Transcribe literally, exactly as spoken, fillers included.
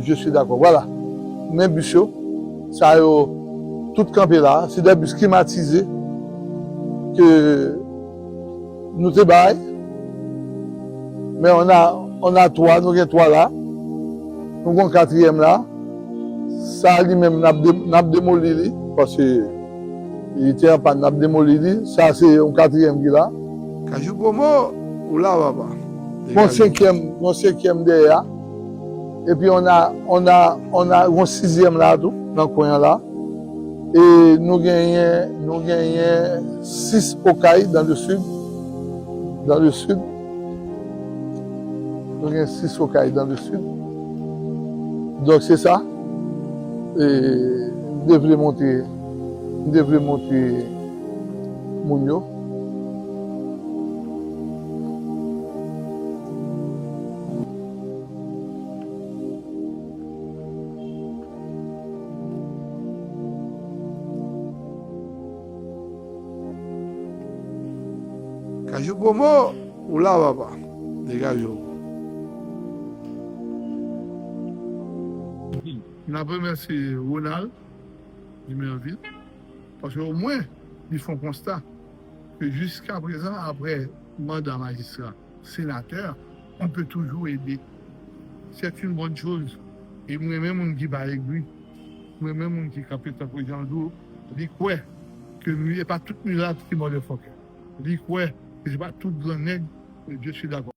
Je suis d'accord. Voilà. Men bis yo, sa yo, tout kanpe la. Se de bis klimatize ke nou te bay. Men on a, on a twa, nou gen twa la. Nou gen katriyèm la. Sa li menm, n ap de-, n ap demoli li, paske li te an pàn, n ap demoli li. Sa se yon katriyèm ki la. Kajou Pwomo, ou la, papa. Yon senkyèm, yon senkyèm dèyè a. Epi on a, on a, on a yon sizyèm la tou, nan kwen an la. E nou genyen, nou genyen sis Okay dans le sud. Dans le sud. Nou gen sis Okay dans le sud. Donk se sa. E m te vle montre, m te vle montre moun yo. Kajou Pwomo, ou la, papa. Degaje w. N ap remèsye Ronald Dumervil, paske omwen, li fè yon konsta ke jiskaprezan, apre manda majistra, senatè, on peut toujours aider. C'est une bonne chose. E m renmen moun ki pa egri. M renmen moun ki kanpe tankou Jean Loup. Li kwè ke mi-, e pa tout milat ki motherfucker. Li kwè ke se pa tout gran nèg, je suis d'accord.